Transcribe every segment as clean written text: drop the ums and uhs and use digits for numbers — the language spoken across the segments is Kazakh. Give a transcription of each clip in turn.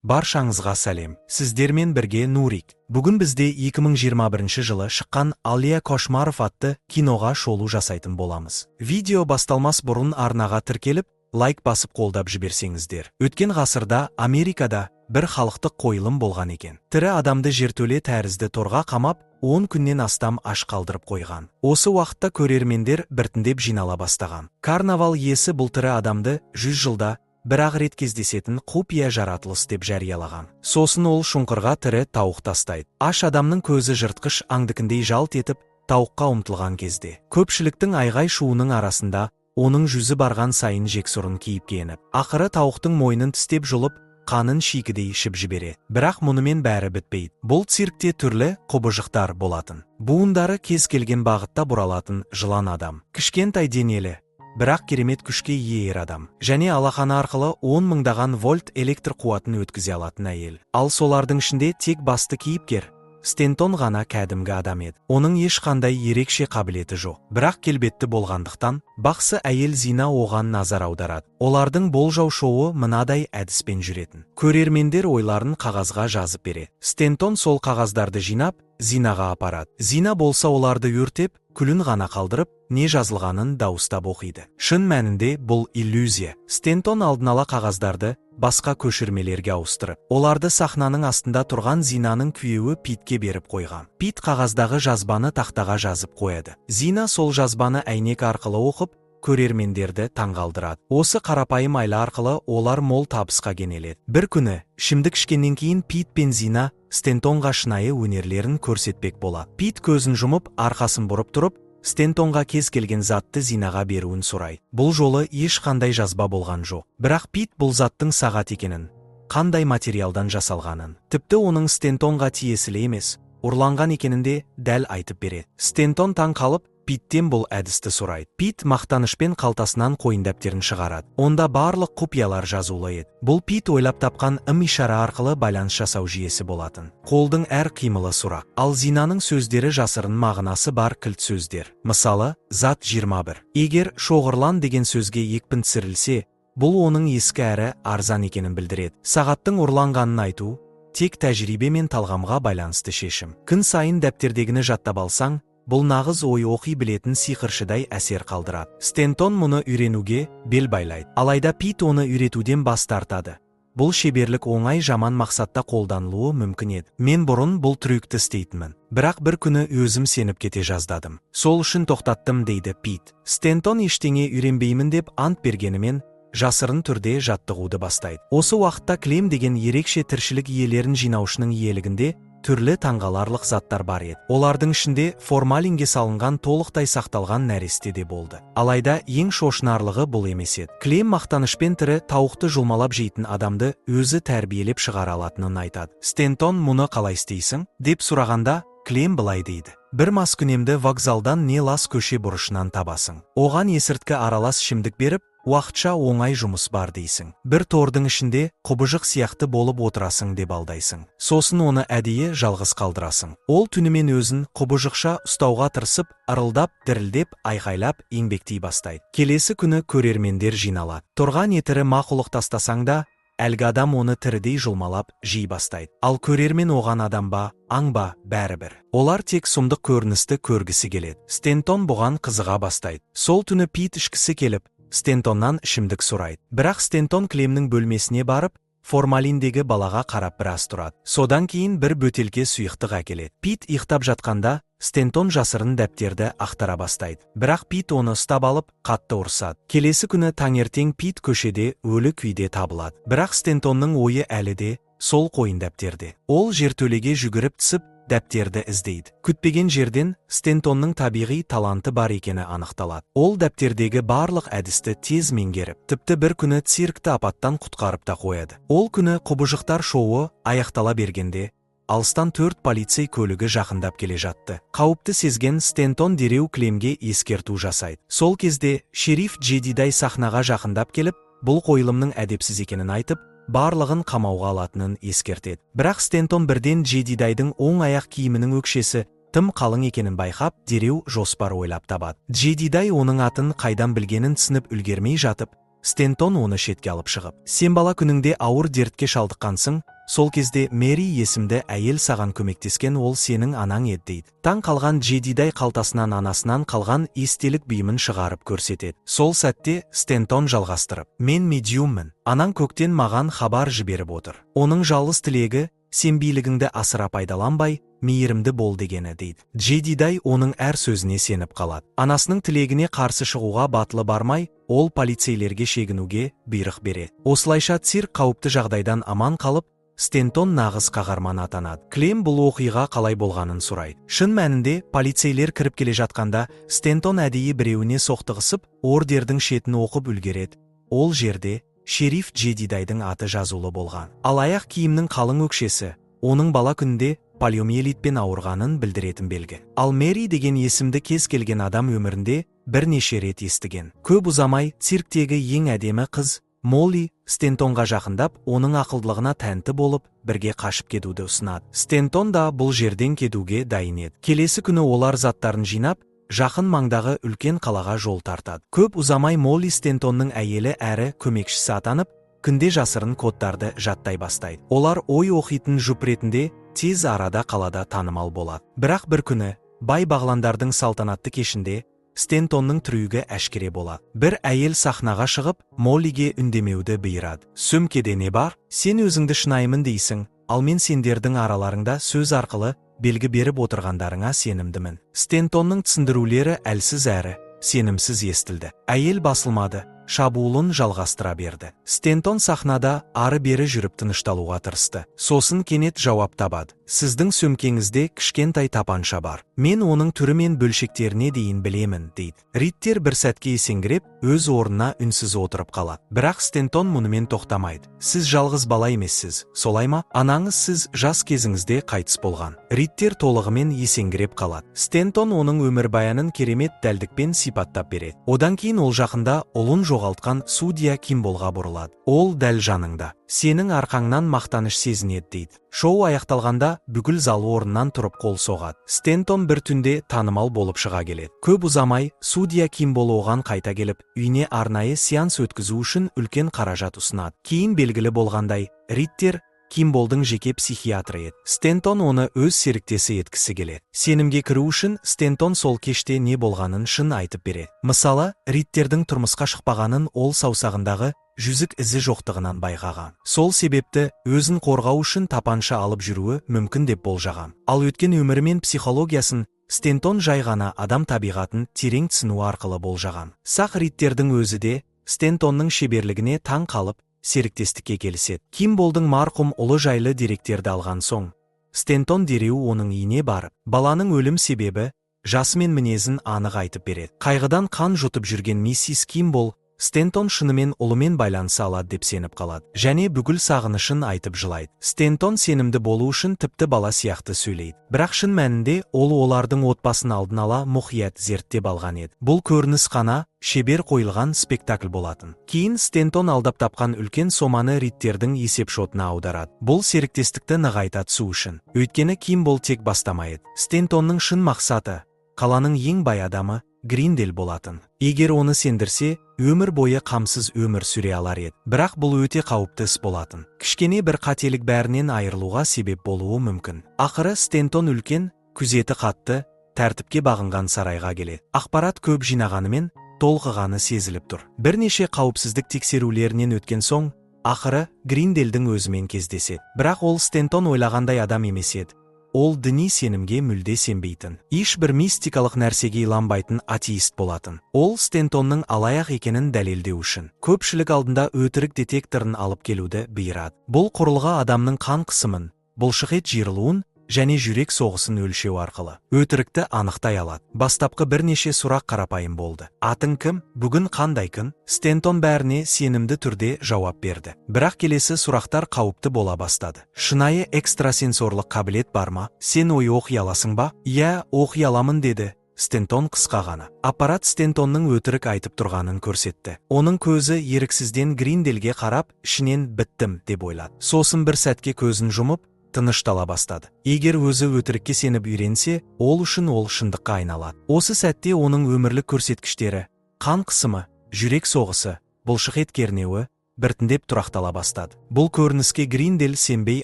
Баршаңызға сәлем! Сіздермен бірге Нурик. Бүгін бізде 2021 жылы шыққан «Аллея кошмаров» атты киноға шолу жасайтын боламыз. Видео басталмас бұрын арнаға тіркеліп, лайк басып, қолдап жіберсеңіздер. Өткен ғасырда Америкада бір халықтық қойылым болған екен. Тірі адамды жертөле тәрізді торға қамап, 10 күннен астам аш қалдырып қойған. Осы уақытта көрермендер біртіндеп жинала бастаған. Карнавал иесі бұл тірі адамды 100 жылда бір-ақ рет кездесетін құпия жаратылыс деп жариялаған. Сосын ол шұңқырға тірі тауық тастайды. Аш адамның көзі жыртқыш аңдікіндей жалт етіп, тауыққа ұмтылған кезде, көпшіліктің айғай шуының арасында оның жүзі барған сайын жексұрын кейіпке еніп, ақыры тауықтың мойнын тістеп жұлып, қанын шикідей ішіп жібереді. Бірақ мұнымен бәрі бітпейді. Бұл циркте түрлі құбыжықтар болатын. Буындары кез келген бағытта бұралатын жылан адам. Кішкентай денелі, бірақ керемет күшке ие ер адам және алақаны арқылы 10 мыңдаған вольт электр қуатын өткізе алатын әйел. Ал солардың ішінде тек басты кейіпкер Стентон ғана кәдімгі адам еді. Оның ешқандай ерекше қабілеті жоқ, бірақ келбетті болғандықтан, бақсы әйел Зина оған назар аударады. Олардың болжау шоуы мынадай әдіспен жүретін: көрермендер ойларын қағазға жазып береді. Стентон сол қағаздарды жинап, Зинаға апарады. Зина болса, оларды өртеп, күлін ғана қалдырып, не жазылғанын дауыстап оқиды. Шын мәнінде бұл иллюзия. Стентон алдын ала қағаздарды басқа көшірмелерге ауыстырып, оларды сахнаның астында тұрған Зинаның күйеуі Питке беріп қойған. Пит қағаздағы жазбаны тақтаға жазып қояды. Зина сол жазбаны әйнек арқылы оқып, көрермендерді таңғалдырады. Осы қарапайым айла арқылы олар мол табысқа кенеледі. Бір күні ішімдік ішкеннен кейін Пит пен Зина Стентонға шынайы өнерлерін көрсетпек болады. Пит көзін жұмып, арқасын бұрып тұрып, Стентонға кез келген затты Зинаға беруін сұрайды. Бұл жолы ешқандай жазба болған жоқ, бірақ Пит бұл заттың сағат екенін, қандай материалдан жасалғанын, тіпті оның Стентонға тиесілі емес, ұрланған екенін де дәл айтып береді. Стентон таң қалып, Питтен бұл әдісті сұрайды. Пит мақтанышпен қалтасынан қойын дәптерін шығарады. Онда барлық құпиялар жазулы еді. Бұл Пит ойлап тапқан ым ишара арқылы байланыс жасау жүйесі болатын. Қолдың әр қимылы сұрақ, ал Зинаның сөздері жасырын мағынасы бар кілт сөздер. Мысалы, зат 21. Егер «шоғырлан» деген сөзге екпін түсірілсе, бұл оның ескі әрі арзан екенін білдіреді. Сағаттың ұрланғанын айту тек тәжірибе мен талғамға байланысты шешім. Күн сайын дәптердегіні жаттап алсаң, бұл нағыз ой оқи білетін сиқыршыдай әсер қалдырады. Стентон мұны үйренуге бел байлайды. Алайда Пит оны үйретуден бас тартады. Бұл шеберлік оңай жаман мақсатта қолданылуы мүмкін еді. «Мен бұрын бұл трюкті істейтінмін, бірақ бір күні өзім сеніп кете жаздадым, сол үшін тоқтаттым», – дейді Пит. Стентон ештеңе үйренбеймін деп ант бергенімен, жасырын түрде жаттығуды бастайды. Осы уақытта Клем деген ерекше тіршілік иелерін жинаушының иелігінде түрлі таңғаларлық заттар бар еді. Олардың ішінде формалинге салынған, толықтай сақталған нәресте де болды. Алайда ең шошынарлығы бұл емес еді. Клем мақтанышпен тірі тауықты жұлмалап жейтін адамды өзі тәрбиелеп шығара алатынын айтады. Стентон «Мұны қалай істейсің?» деп сұрағанда, Клем былай дейді: «Бір маскүнемді вокзалдан не лас көше бұрышынан табасың. Оған есірткі аралас ішімдік беріп, уақытша оңай жұмыс бар дейсің. Бір тордың ішінде құбыжық сияқты болып отырасың деп алдайсың. Сосын оны әдейі жалғыз қалдырасың. Ол түнімен өзін құбыжықша ұстауға тырысып, ырылдап, дірілдеп, айқайлап, еңбектей бастайды. Келесі күні көрермендер жиналады. Торға не тірі мақұлық тастасаң да, әлгі адам оны тірідей жұлмалап жей бастайды. Ал көрермен оған адам ба, аң ба, бәрібір. Олар тек сұмдық көріністі көргісі келеді». Стентон бұған қызыға бастайды. Сол түні Пит ішкісі келіп, Стентоннан ішімдік сұрайды. Бірақ Стентон Клемнің бөлмесіне барып, формалиндегі балаға қарап біраз тұрады. Содан кейін бір бөтелке сұйықтық әкеледі. Пит ұйықтап жатқанда, Стентон жасырын дәптерді ақтара бастайды. Бірақ Пит оны ұстап алып, қатты ұрсады. Келесі күні таңертең Пит көшеде өлі күйде табылады. Бірақ Стентонның ойы әлі де сол қойын дәптерде. Ол жертөлеге жүгіріп түсіп, дәптерді іздейді. Күтпеген жерден Стентонның табиғи таланты бар екені анықталады. Ол дәптердегі барлық әдісті тез меңгеріп, тіпті бір күні циркті апаттан құтқарып та қояды. Ол күні құбыжықтар шоуы аяқтала бергенде, алыстан төрт полицей көлігі жақындап келе жатты. Қауіпті сезген Стентон дереу Клемге ескерту жасайды. Сол кезде шериф Джедидай сахнаға жақындап келіп, бұл қойылымның әдепсіз екенін айтып, барлығын қамауға алатынын ескертеді. Бірақ Стентон бірден Джедидайдың оң аяқ киімінің өкшесі тым қалың екенін байқап, дереу жоспар ойлап табады. Джедидай оның атын қайдан білгенін түсініп үлгермей жатып, Стентон оны шетке алып шығып: «Сен бала күніңде ауыр дертке шалдыққансың, сол кезде Мэри есімді әйел саған көмектескен, ол сенің анаң еді», – дейді. Таң қалған Джедидай қалтасынан анасынан қалған естелік бұйымын шығарып көрсетеді. Сол сәтте Стентон жалғастырып: «Мен медиуммін, анаң көктен маған хабар жіберіп отыр. Оның жалғыз тілегі: сен билігіңді асыра пайдаланбай, мейірімді бол дегені», – дейді. Джедидай оның әр сөзіне сеніп қалады. Анасының тілегіне қарсы шығуға батылы бармай, ол полицейлерге шегінуге бұйрық береді. Осылайша цирк қауіпті жағдайдан аман қалып, Стентон нағыз қаһарман атанады. Клем бұл оқиға қалай болғанын сұрайды. Шын мәнінде, полицейлер кіріп келе жатқанда Стентон әдейі біреуіне соқтығысып, ордердің шетін оқып үлгереді. Ол жерде шериф Джедидайдың аты жазулы болған. Ал аяқ киімнің қалың өкшесі оның бала күнінде полиомиелитпен ауырғанын білдіретін белгі. Ал Мэри деген есімді кез келген адам өмірінде бірнеше рет естіген. Көп ұзамай цирктегі ең әдемі қыз Молли Стентонға жақындап, оның ақылдылығына тәнті болып, бірге қашып кетуді ұсынады. Стентон да бұл жерден кетуге дайын еді. Келесі күні олар заттарын жинап, жақын маңдағы үлкен қалаға жол тартады. Көп ұзамай Молли Стентонның әйелі әрі көмекшісі атанып, күнде жасырын кодтарды жаттай бастайды. Олар ой оқитын жұп ретінде тез арада қалада танымал болады. Бірақ бір күні бай бағландардың салтанатты кешінде Стентонның трюгі әшкере болады. Бір әйел сахнаға шығып, Моллиге үндемеуді бұйырады. «Сөмкеде не бар? Сен өзіңді шынайымын дейсің, ал мен сендердің араларыңда сөз арқылы белгі беріп отырғандарыңа сенімдімін». Стентонның түсіндірулері әлсіз әрі сенімсіз естілді. Әйел басылмады, шабуылын жалғастыра берді. Стентон сахнада ары-бері жүріп тынышталуға тырысты. Сосын кенет жауап табады: «Сіздің сөмкеңізде кішкентай тапанша бар. Мен оның түрі мен бөлшектеріне дейін білемін», – дейді. Риттер бір сәтке есеңгіреп, өз орнына үнсіз отырып қалады. Бірақ Стентон мұнымен тоқтамайды. «Сіз жалғыз бала емессіз, солай ма? Анаңыз сіз жас кезіңізде қайтыс болған». Риттер толығымен есеңгіреп қалады. Стентон оның өмірбаянын керемет дәлдікпен сипаттап береді. Одан кейін ол жақында ұлын жоғалтқан судья Кимболға бұрылады. «Ол дәл жаныңда. Сенің арқаңнан мақтаныш сезінеді», – дейді. Шоу аяқталғанда бүкіл зал орнынан тұрып қол соғады. Стентон бір түнде танымал болып шыға келеді. Көп ұзамай судья Кимбол оған қайта келіп, үйіне арнайы сеанс өткізу үшін үлкен қаражат ұсынады. Кейін белгілі болғандай, Риттер Кимболдың жеке психиатры еді. Стентон оны өз серіктесі еткісі келеді. Сенімге кіру үшін Стентон сол кеште не болғанын шын айтып береді. Мысалы, Риттердің тұрмысқа шықпағанын ол саусағындағы жүзік ізі жоқтығынан байқаған. Сол себепті өзін қорғау үшін тапанша алып жүруі мүмкін деп болжаған. Ал өткен өмірі мен психологиясын Стентон жай ғана адам табиғатын терең түсіну арқылы болжаған. Сақ Риттердің өзі де Стентонның шеберлігіне таң қалып, серіктестікке келіседі. Кимболдың марқұм ұлы жайлы деректерді алған соң, Стентон дереу оның үйіне барып, баланың өлім себебі, жасы мен мінезін анық айтып береді. Қайғыдан қан жұтып жүрген миссис Кимбол Стентон шынымен ұлымен байланыса алады деп сеніп қалады және бүкіл сағынышын айтып жылайды. Стентон сенімді болу үшін тіпті бала сияқты сөйлейді. Бірақ шын мәнінде ол олардың отбасын алдын ала мұқият зерттеп алған еді. Бұл көрініс қана шебер қойылған спектакль болатын. Кейін Стентон алдап тапқан үлкен соманы Риттердің есепшотына аударады. Бұл серіктестікті нығайта түсу үшін. Өйткені Кимбол тек бастама еді. Стентонның шын мақсаты қаланың ең бай адамы Гриндел болатын. Егер оны сендірсе, өмір бойы қамсыз өмір сүре алар еді. Бірақ бұл өте қауіпті іс болатын. Кішкене бір қателік бәрінен айырылуға себеп болуы мүмкін. Ақыры Стентон үлкен, күзеті қатты, тәртіпке бағынған сарайға келеді. Ақпарат көп жинағанымен, толқығаны сезіліп тұр. Бірнеше қауіпсіздік тексерулерінен өткен соң, ақыры Гринделдің өзімен кездеседі. Бірақ ол Стентон ойлағандай адам емес еді. Ол діни сенімге мүлде сенбейтін, ешбір мистикалық нәрсеге иланбайтын атеист болатын. Ол Стентонның алаяқ екенін дәлелдеу үшін көпшілік алдында өтірік детекторын алып келуді бұйырады. Бұл құрылғы адамның қан қысымын, бұлшықет жиырылуын және жүрек соғысын өлшеу арқылы өтірікті анықтай алады. Бастапқы бірнеше сұрақ қарапайым болды. Атың кім? Бүгін қандай күн? Стентон бәріне сенімді түрде жауап берді. Бірақ келесі сұрақтар қауіпті бола бастады. Шынайы экстрасенсорлық қабілет бар ма? Сен ой оқи аласың ба? Иә, оқи аламын, деді Стентон қысқа ғана. Аппарат Стентонның өтірік айтып тұрғанын көрсетті. Оның көзі еріксізден Гринделге қарап, ішінен «біттім» деп ойлады. Сосын бір сәтке көзін жұмып, тыныштала бастады. Егер өзі өтірікке сеніп үйренсе, ол үшін ол шындыққа айналады. Осы сәтте оның өмірлік көрсеткіштері: қан қысымы, жүрек соғысы, Бұлшықет кернеуі біртіндеп тұрақтала бастады. Бұл көрініске Гриндель сенбей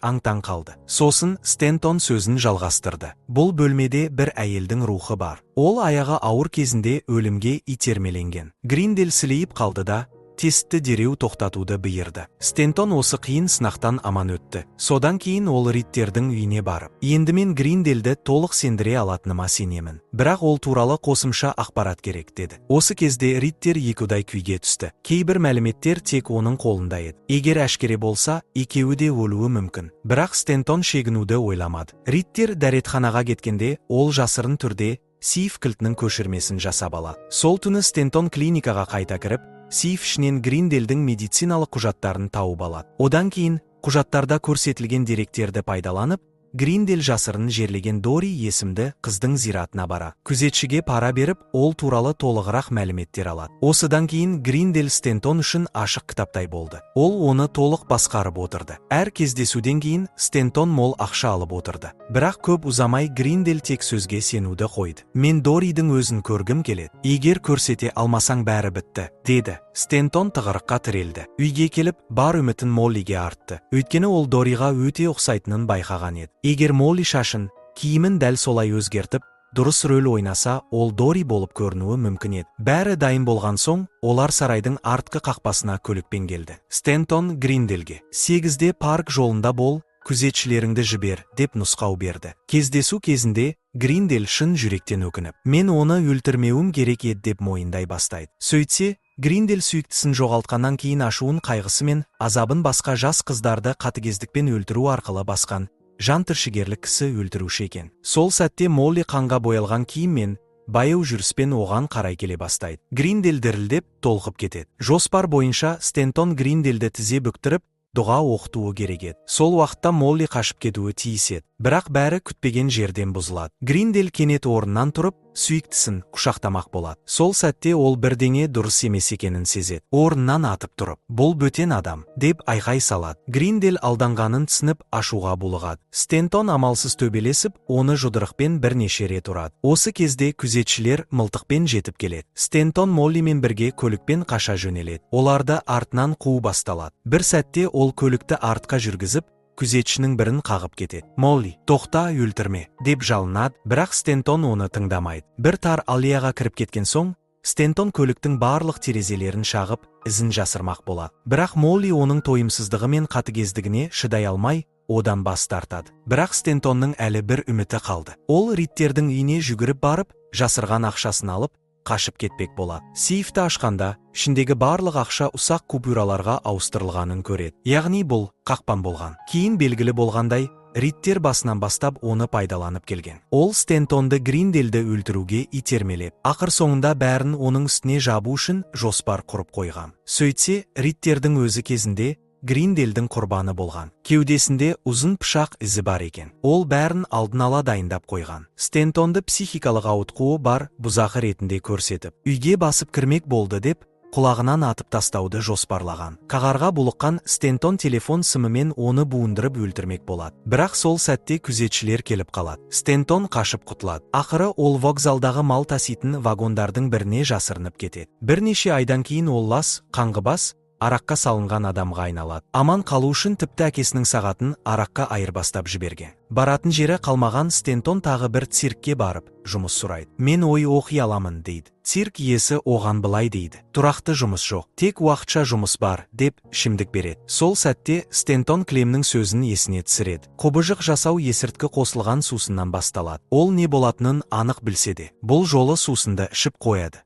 аң-таң қалды. Сосын Стентон сөзін жалғастырды. Бұл бөлмеде бір әйелдің рухы бар. Ол аяғы ауыр кезінде өлімге итермеленген. Гриндель сілейіп қалды да, тестті дереу тоқтатуды бұйырды. Стентон осы қиын сынақтан аман өтті. Содан кейін ол Риттердің үйіне барып, «Енді мен Гринделді толық сендіре алатыныма сенемін. Бірақ ол туралы қосымша ақпарат керек», – деді. Осы кезде Риттер екіұдай күйге түсті. Кейбір мәліметтер тек оның қолында еді. Егер әшкере болса, екеуі де өлуі мүмкін. Бірақ Стентон шегінуді ойламады. Риттер дәретханаға кеткенде, ол жасырын түрде сейф кілтінің көшірмесін жасап алады. Сол түні Стентон клиникаға қайта кіріп, сейф ішінен Гринделдің медициналық құжаттарын тауып алады. Одан кейін құжаттарда көрсетілген деректерді пайдаланып, Гриндель жасырын жерлеген Дори есімді қыздың зиратына барады. Күзетшіге пара беріп, ол туралы толығырақ мәліметтер алады. Осыдан кейін Гриндель Стентон үшін ашық кітаптай болды. Ол оны толық басқарып отырды. Әр кездесуден кейін Стентон мол ақша алып отырды. Бірақ көп ұзамай Гриндель тек сөзге сенуді қойды. «Мен Доридің өзін көргім келеді. Егер көрсете алмасаң, бәрі бітті», – деді. Стентон тығырыққа тірелді. Үйге келіп, бар үмітін Моллиге артты. Өйткені ол Дориға өте ұқсайтынын байқаған еді. Егер Молли шашын, киімін дәл солай өзгертіп, дұрыс рөл ойнаса, ол Дори болып көрінуі мүмкін еді. Бәрі дайын болған соң, олар сарайдың артқы қақпасына көлікпен келді. Стентон Гринделге «8-де парк жолында бол, күзетшілеріңді жібер», – деп нұсқау берді. Кездесу кезінде Гриндель шын жүректен өкініп, «Мен оны өлтірмеуім керек еді», – деп мойындай бастайды. Сөйтсе, Гриндель сүйіктісін жоғалтқаннан кейін ашуын, қайғысы мен азабын басқа жас қыздарды қатыгездікпен өлтіру арқылы басқан жан түршігерлік кісі өлтіруші екен. Сол сәтте Молли қанға боялған киіммен, баяу жүріспен оған қарай келе бастайды. Гриндель дірілдеп, толқып кетеді. Жоспар бойынша Стентон Гринделді тізе бүктіріп, дұға оқытуы керек еді. Сол уақытта Молли қашып кетуі тиіс еді. Бірақ бәрі күтпеген жерден бұзылады. Гриндель кенет орнынан тұрып, сүйіктісін құшақтамақ болады. Сол сәтте ол бірдеңе дұрыс емес екенін сезеді. Орнынан атып тұрып, «Бұл бөтен адам», – деп айқай салады. Гриндель алданғанын түсініп, ашуға булығады. Стентон амалсыз төбелесіп, оны жұдырықпен бірнеше рет ұрады. Осы кезде күзетшілер мылтықпен жетіп келеді. Стентон Моллимен бірге көлікпен қаша жөнеледі. Оларды артынан қуу басталады. Бір сәтте ол көлікті артқа жүргізіп, күзетшінің бірін қағып кетеді. Молли, «Тоқта, өлтірме», – деп жалынады, бірақ Стентон оны тыңдамайды. Бір тар аллеяға кіріп кеткен соң, Стентон көліктің барлық терезелерін шағып, ізін жасырмақ болады. Бірақ Молли оның тойымсыздығы мен қатыгездігіне шыдай алмай, одан бас тартады. Бірақ Стентонның әлі бір үміті қалды. Ол Риттердің үйіне жүгіріп барып, жасырған ақшасын алып, қашып кетпек болады. Сейфті ашқанда, ішіндегі барлық ақша ұсақ купюраларға ауыстырылғанын көреді. Яғни бұл қақпан болған. Кейін белгілі болғандай, Риттер басынан бастап оны пайдаланып келген. Ол Стентонды Гринделді өлтіруге итермелеп, ақыр соңында бәрін оның үстіне жабу үшін жоспар құрып қойған. Сөйтсе, Риттердің өзі кезінде Гринделдің құрбаны болған. Кеудесінде ұзын пышақ ізі бар екен. Ол бәрін алдын ала дайындап қойған. Стентонды психикалық ауытқуы бар бұзақы ретінде көрсетіп, үйге басып кірмек болды деп, құлағынан атып тастауды жоспарлаған. Қаһарға булыққан Стентон телефон сымымен оны буындырып өлтірмек болады. Бірақ сол сәтте күзетшілер келіп қалады. Стентон қашып құтылады. Ақыры ол вокзалдағы мал таситын вагондардың біріне жасырынып кетеді. Бірнеше айдан кейін ол лас, қаңғыбас, араққа салынған адамға айналады. Аман қалу үшін тіпті әкесінің сағатын араққа айырбастап жіберген. Баратын жері қалмаған Стентон тағы бір циркке барып, жұмыс сұрайды. «Мен ой оқи аламын», – дейді. Цирк иесі оған былай дейді: «Тұрақты жұмыс жоқ, тек уақытша жұмыс бар», – деп ішімдік береді. Сол сәтте Стентон Клемнің сөзін есіне түсіреді. Құбыжық жасау есірткі қосылған сусыннан басталады. Ол не болатынын анық білсе де, бұл жолы сусынды ішіп қояды.